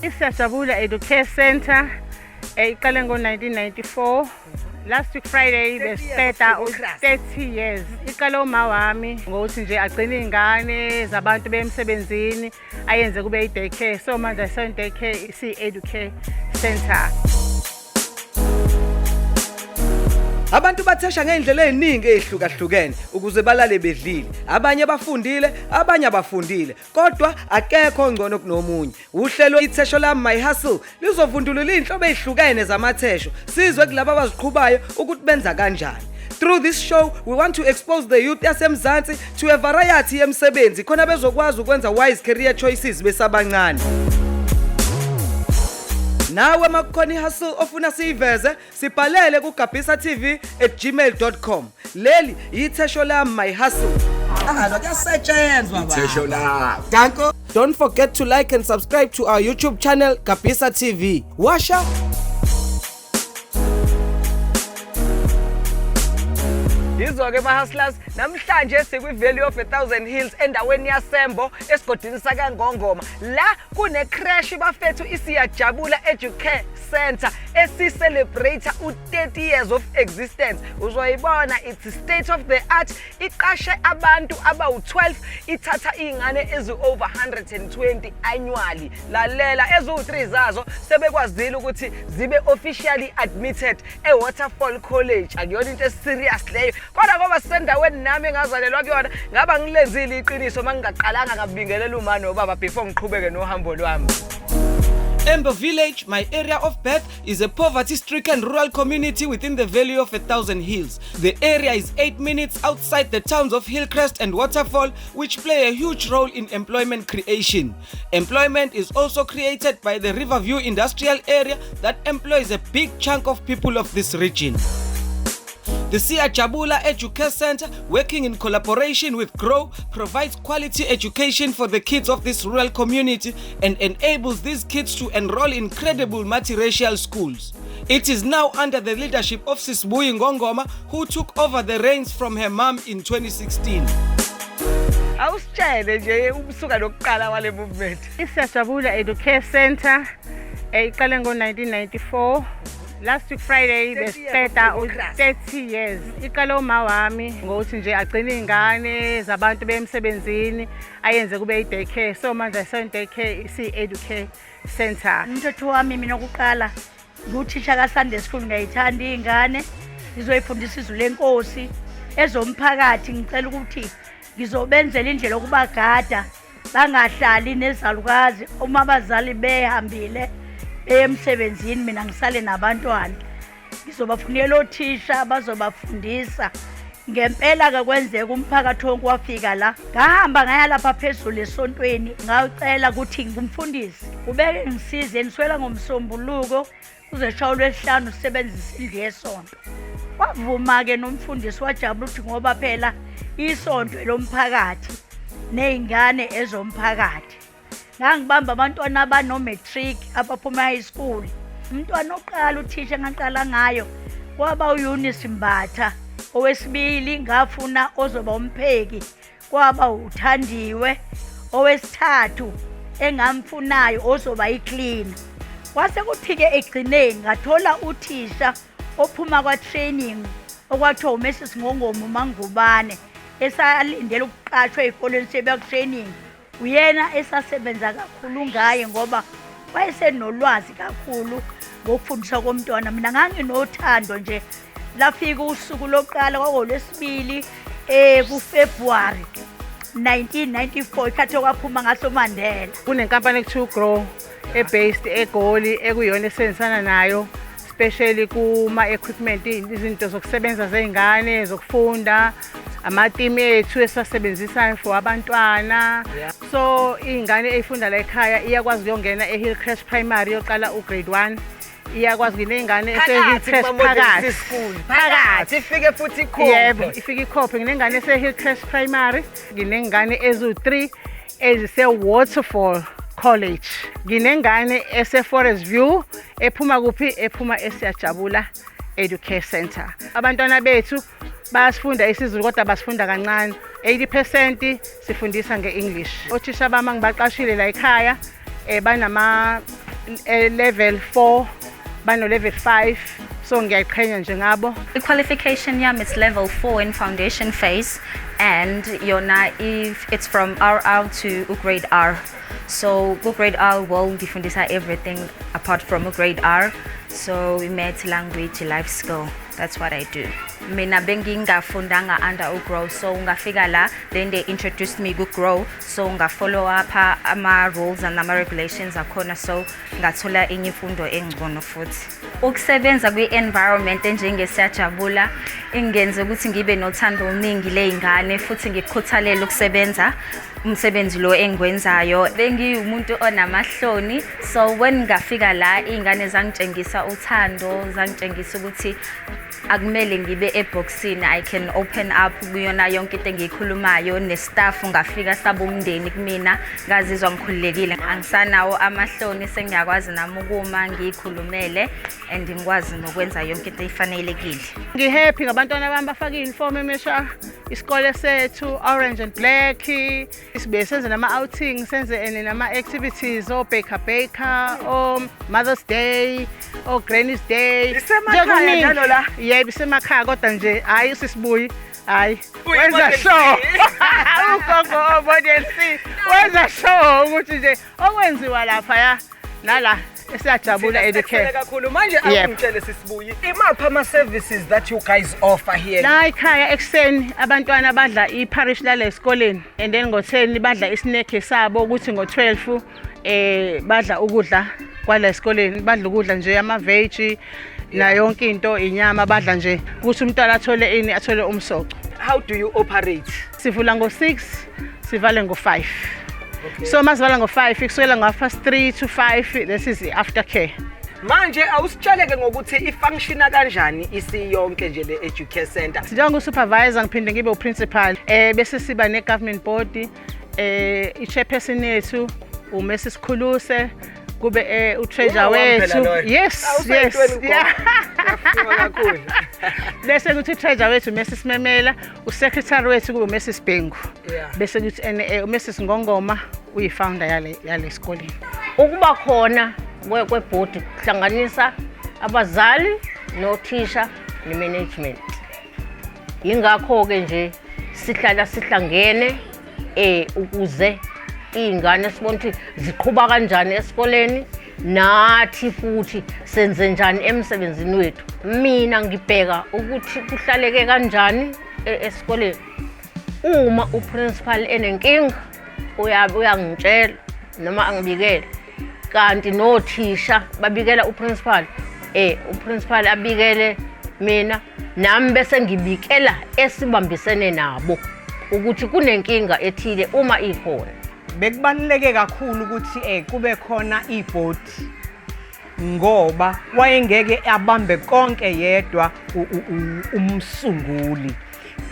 Siyajabula Educare Centre iqale ngo-1994. Last week Friday besipeta 30 years. Iqale uma wami ngokuthi nje agcine ingane zabantu bemsebenzini ayenze kube i-daycare. So manje i-daycare Educare Centre. Abantu bathesha ngendlela eziningi ezihlukahlukene ukuze balale bedlile. Abanye bafundile, abanye abafundile. Kodwa akekho ongcono kunomunye. Uhlelo Ithesho lami lizovundulula inhlobo ezihlukene zamathesho. Sizwe kulabo abaziqhubayo ukuthi benza kanjani. Through this show, we want to expose the youth yaseMzansi to a variety yemisebenzi khona bezokwazi ukwenza wise career choices besabancane. Nawe makukhona ihustle ofuna siyiveze sibhalele ku gabisatv@gmail.com. Leli Ithesho lami kuyasetshenzwa baba. Ithesho lami. Danko. Don't forget to like and subscribe to our YouTube channel Gabisa TV. Washa. Yizo-ke ma-hustlers, namhlanje sikwi-Valley of 1,000 Hills endaweni yasembo esigodini sakangongoma. La kune-crash bafethu iSiyajabula Educare Centre esi-celebrate u-30 years of existence. Uzoyibona, it's state of the art. Iqashe abantu abawu-12, ithatha iy'ngane ezi-over 120 annually. Lalela eziwu-3 zazo sebekwazile ukuthi zibe officially admitted e-Waterfall College. Akuyona into eserious leyo. Kodwa ngoba sendaweni nami engazalelwa kuyona ngaba ngilenzile iqiniso mangingaqalanga ngabingelela umama nobaba before ngiqhubeke nohambo lwami. Embo Village, my area of birth, is a poverty-stricken rural community within the Valley of 1,000 Hills. The area is 8 minutes outside the towns of Hillcrest and Waterfall, which play a huge role in employment creation. Employment is also created by the Riverview industrial area that employs a big chunk of people of this region. The Siyajabula Educare Centre, working in collaboration with GROW, provides quality education for the kids of this rural community and enables these kids to enroll in credible multiracial schools. It is now under the leadership of Sisbuyi Ngongoma, who took over the reins from her mom in 2016. Awusitshele nje ubusuka lokuqala wale movement. Siyajabula Educare Centre iqale ngo-1994. Last week Friday besipeta 30 years. Iqale uma wami ngokuthi nje agcine ingane zabantu bemsebenzini ayenze kube i-daycare. So manje i-daycare Educare Centre. Umthetho wami mina oqala nguthisha ka-Sunday school, ngiyayithanda iy'ngane, ngizoyifundisa izwi lenkosi ezomphakathi. Ngicela ukuthi ngizobenzela indlela okubagada bangahlali nezalukazi uma abazali behambile emsebenzini, mina ngisale nabantwana. Ngizobafunela othisha bazobafundisa. Ngempela ke kwenzeka umphakathi wonke wafika la. Ngahamba ngaya lapha phezulu esontweni, ngacela ukuthi ngumfundisi ubeke ngisize, niswela ngomsombuluko uzeshaya uLwesihlanu usebenzisa indlu yesonto. Wavuma ke nomfundisi wajabula ukuthi ngoba phela isonto lomphakathi nezingane ezomphakathi. Ngangibamba abantwana abano-matric abaphuma high school. Umntwana oqala uthisha ngaqala ngayo kwaba uEunice Mbatha. Owesibili ngafuna ozoba umpheki kwaba uThandiwe. Owesithathu engamfunayo ozoba iclean. Kwase kuthike egcineni ngathola uthisha ophuma kwa-training okwathiwa uMrs Ngongoma uMangubane esalindele ukuqashwa ezikoleni sebeku-training. Uyena esasebenza kakhulu ngaye ngoba wayesenolwazi kakhulu ngokufundiswa komntwana. Mina nganginothando nje. Lafika usuku lokuqala kwaLwesibili kuFebruary 1994 ikhathi okwaphuma ngaso Mandela. Kunenkampani ekuthiwa GROW based eGoli ekuyona esebenzisana nayo especially kuma-equipment, izinto zokusebenza zey'ngane zokufunda, ama-team ethu esasebenzisa for abantwana. So iy'ngane ey'funda la ekhaya iyakwazi ukuyongena eHillcrest Primary yoqala ugrade 1. Iyakwazi nginey'ngane eseHillcrest phakathi ifike futhi ikhophe. Yebo, ifike ikhophe. Nginengane eseHillcrest Primary, nginengane eziwu-3 ezise-Waterfall College. Nginengane ese-Forest View ephuma kuphi? Ephuma eSiyajabula Educare Centre. Abantwana bethu basifunda isiZulu kodwa basifunda kancane. 80% sifundisa nge-English. Othisha bami ngibaqashile la ekhaya banama level 4 bano level 5 so ngiyayiqhenya nje ngabo. I-qualification yami is level 4 in foundation phase, and yona if it's from RR to grade R. So grade R will ngifundisa everything apart from grade R. So we met language, life skill. That's what I do. Mina bengingafundanga under grow, so ngafika la, then they introduced me to grow, so ngafollow up ama rules and ama regulations akhona, so ngathola enye imfundo engcono futhi. Ukusebenza kwi-environment enjenge Siyajabula ingenza ukuthi ngibe nothando oluningi lezingane futhi ngikukhuthalele ukusebenza umsebenzi lo engwenzayo. Bengiwumuntu onamahloni, so when ngafika la izingane zangitshengisa uthando, zangitshengisa ukuthi akumele ngibe eboxini, I can open up kuyona yonke into engiyikhulumayo, nestaff ngafika sabo umndeni kumina, ngazizwa ngikhululekile, angisanawo amahloni, sengiyakwazi nami ukuma ngiyikhulumele and ngikwazi nokwenza yonke into efanelekile. Ngihappy ngabantwana bami bafaka i-uniform emisha isikole sethu orange and black, sibe senze nama outings, senze nama activities o baker o Mother's Day o Granny's Day. Isemakhaya njalo la. Yebo isemakhaya kodwa nje hayi sisibuyi. Hayi wenza show ugogo obonelisi wenza show ukuthi nje okwenziwa lapha ya nala Siyajabula Educare kakhulu. Manje angitshele sisibuyi, imaphi ama services that you guys offer here? La ekhaya ekseni abantwana badla iparish la esikoleni, and then ngo10 badla isnack sabo, ukuthi ngo12 badla ukudla kwala esikoleni, badla ukudla nje ama veg na yonke into, inyama badla nje ukuthi umntwana athole ini, athole umsoco. How do you operate? Sivula ngo6 sivale ngo5. Okay. So masivala ngo5 kusukela ngo3 to 5, this is the aftercare. Manje awusitsheleke ngokuthi ifunctiona kanjani isiyonke nje le Educare Centre? Njengo supervisor ngiphinde ngibe uprincipal, bese siba ne government board, i-chairperson yethu uMrs Khuluse, kube utreasurer wethu. Yes. Yeah. Kakhulu. Bese kuthi utreasurer wethu Mrs Memela, usecretary wethu kube Mrs Bengu. Bese kuthi uMrs Ngongoma uyifounder yale sikoleni. Ukuba khona kweboard kuhlanganisa abazali nothisha nemanagement. Ingakho ke nje sihlala sihlangene ukuze izingane sibone ukuthi ziqhubeka kanjani esikoleni, nathi futhi senze njani emsebenzini wethu. Mina ngibheka ukuthi kuhlaleke kanjani esikoleni. Uma uprincipal enenkinga uyangitshela noma angibikele, kanti nothisha babikela uprincipal, uprincipal abikele mina, nami bese ngibikela esibambisene nabo ukuthi kunenkinga ethile uma ikhona. Bekubaluleke kakhulu ukuthi kube khona iboard, ngoba wayengeke abambe konke yedwa umsunguli.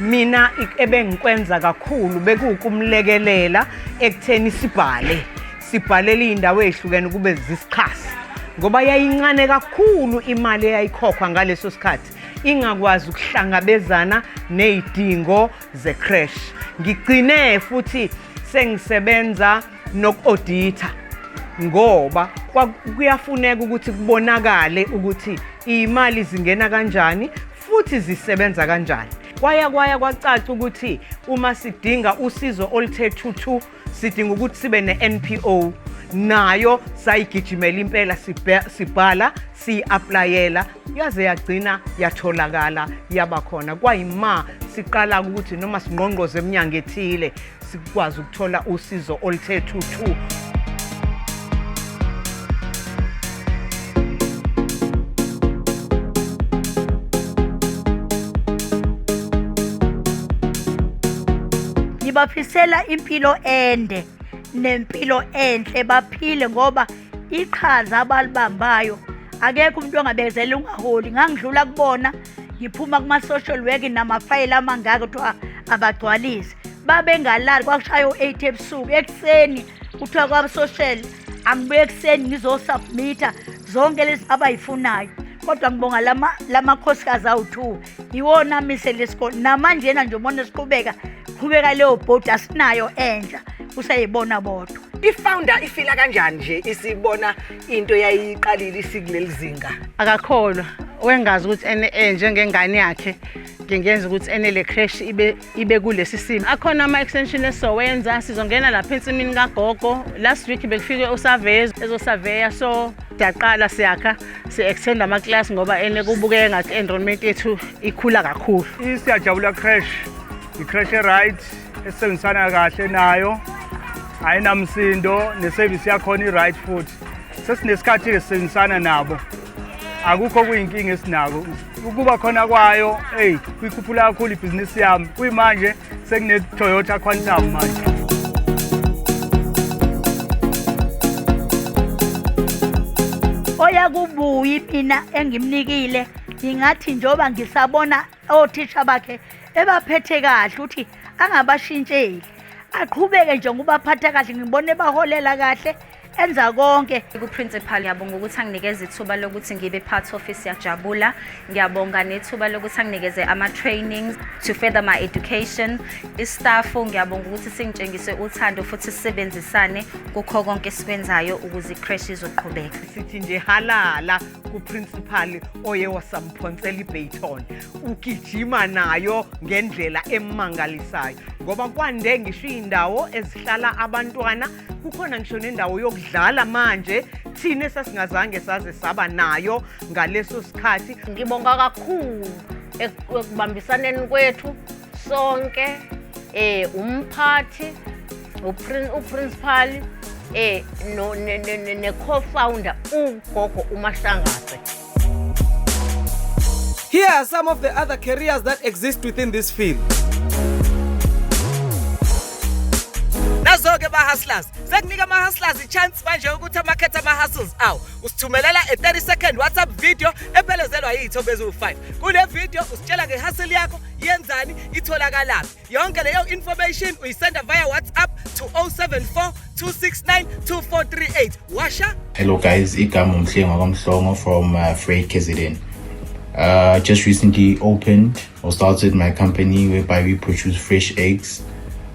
Mina ebengikwenza kakhulu bekukumlekelela ekutheni sibhalele indawo ezihlukene kube zisikhasi, ngoba yayincane kakhulu imali eyayikhokhwa ngaleso sikhathi, ingakwazi ukuhlangabezana nezidingo ze-crash. Ngigcine futhi sengisebenza noku-audita, ngoba kuyafuneka ukuthi kubonakale ukuthi imali zingena kanjani futhi zisebenza kanjani. Kwaya kwacaca ukuthi uma sidinga usizo oluthe thuthu, sidinga ukuthi sibe ne-NPO, nayo sayigijimela impela, sibhala siyi-aplayela, yaze yagcina yatholakala yaba khona. Kwayima siqala ukuthi noma singqongqoze eminyango ethile sikwazi ukuthola usizo oluthe thuthu. Ngibaphisela impilo ende nempilo enhle, baphile ngoba iqhaza abalibambayo akekho umuntu ongabezela ungaholi. Ngangidlula kubona ngiphuma kuma social work namafayili amangaka kuthiwa abagcwalisi, babengalali kwakushaya u8 ebusuku. Ekseni kuthiwa kwaba social angibuye ekseni ngizosubmita zonke lezi abayifunayo, kodwa ngibonga lama khosikazi awu2 iwona mise lesikole. Namanje yena nje umbona siqhubeka leyo board asinayo entsha, usayibona bodwa. I-founder ifila kanjani nje isibona into yayiqalile isikuleli zinga? Akakholwa wengazi ukuthi njengengane yakhe ngingenza ukuthi le crash ibe kulesi simo. Akhona ama-extension esowenza, sizongena lapha ensimini kagogo. Last week bekufike usurveyor ezosurveya, so siyaqala siyakha si-extend ama-class ngoba kubukeka ngathi enrollment yethu ikhula kakhulu. Siyajabula crash, i-crash right esebenzisana kahle nayo, ayinamsindo ne-service yakhona i-right futhi. Sesinesikhathi esebenzisana nabo, akukho kuyinkinga esinako. Ukuba khona kwayo kuyikhuphula kakhulu ibhizinisi yami. Kuyimanje sekune-Toyota Quantum manje. Oyakubuyi mina engimnikile ngingathi njoba ngisabona othisha bakhe ebaphethe kahle uthi angabashintsheli, aqhubeke nje ngubaphatha kahle, ngibone baholela kahle, enza konke. Ku-principal ngiyabonga ukuthi anginikeze ithuba lokuthi ngibe part of Siyajabula. Ngiyabonga nethuba lokuthi anginikeze ama-trainings to further my education. Istaff ngiyabonga ukuthi singitshengise uthando futhi sisebenzisane kukho konke esikwenzayo ukuze i-crash izoqhubeka. Sithi nje halala ku-principal oye wasamphonsela i-baton, ugijima nayo ngendlela emangalisayo ngoba kwande ngisho indawo ezihlala abantwana, kukhona ngisho nendawo yokudlala manje thina esasingazange saze saba nayo ngaleso sikhathi. Ngibonga kakhulu ekubambisaneni kwethu sonke, umphathi, uprincipal, ne-co-founder ugogo uMashangase. Here are some of the other careers that exist within this field. Nazo-ke ba-hustlers, sekunika ama-hustlers i-chance manje ukuthi amakhethe ama-hustles awo. Usithumelela a 30-second WhatsApp video ephelezelwa yiy'thombe eziwu-5. Kule video usitshela nge-hustle yakho, yenzani, itholakalaphi. Yonke leyo information uyisenda via WhatsApp to 074 269 2438. Washa? Hello guys, igama uMhlenga kaMhlongo from Freight KZN. Just recently opened or started my company whereby we produce fresh eggs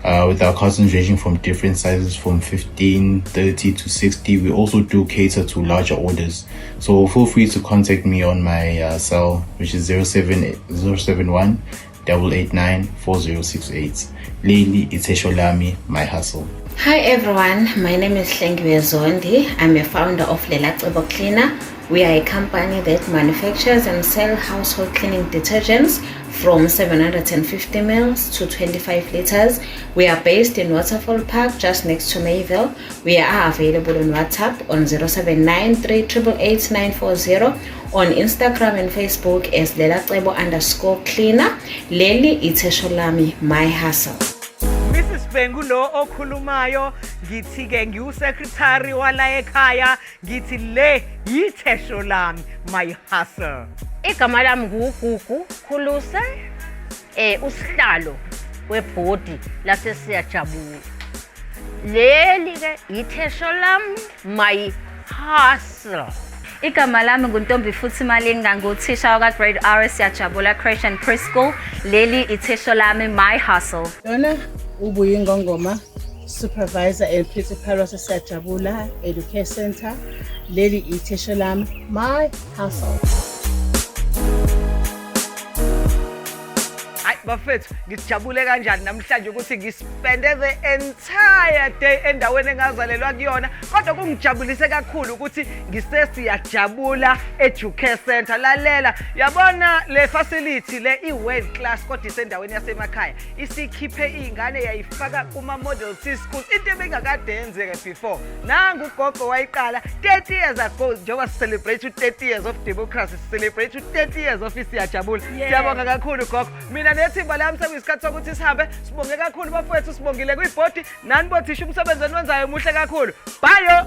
with our cartons ranging from different sizes from 15, 30 to 60. We also do cater to larger orders. So feel free to contact me on my cell, which is 071 889 4068. Lately, Ithesho lami, my hustle. Hi everyone, my name is Siyajabula. I'm a founder of Lelacebo Cleaner. We are a company that manufactures and sells household cleaning detergents from 750 ml to 25 liters. We are based in Waterfall Park, just next to Mayville. We are available on WhatsApp on 0793888940, on Instagram and Facebook as Lelacebo_cleaner. Leli Ithesho lami, my hustle. Mrs. Bengulo okhulumayo ngithi ke ngiusecretary wala ekhaya, ngithi le Ithesho lami, my hustle. Igama lami nguGugu Khuluse, usihlalo webhodi lase Siyajabula. Leli ke Ithesho lami, my hustle. Igama lami nguNtombi futhi Malinga, nguthisha waka-Grade R Siyajabula Creche and Preschool. Leli Ithesho lami, my hustle. Yona uBuyingongoma, supervisor and principal wase Siyajabula Educare Centre. Leli Ithesho lami, my hustle. Bafethu ngijabule kanjani namhlanje ukuthi ngispende the entire day endaweni engazalelwa kuyona, kodwa kungijabulise kakhulu ukuthi ngisesiyajabula Educare Centre. Lalela, yabona le facility le i-world class kodwa isendaweni yasemakhaya, isikhiphe izingane yayifaka kuma model T schools, into ebengakade yenzeke before. Nangu ugogo wayiqala 30 years ago, njengoba celebrate 30 years of democracy, celebrate 30 years of Siyajabula. Siyabonga kakhulu gogo. Mina nethimba lami sekuyisikhathi sokuthi sihambe. Sibonge kakhulu bafowethu, sibongile kwibhodi. Nani bothisha umsebenzi enwenzayo muhle kakhulu. Bye.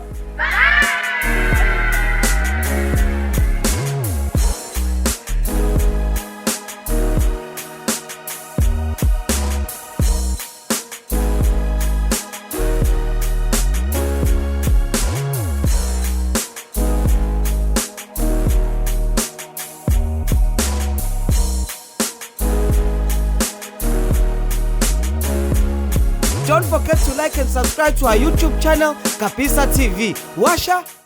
Don't forget forget to like and subscribe to our YouTube channel, Kapisa TV. Washa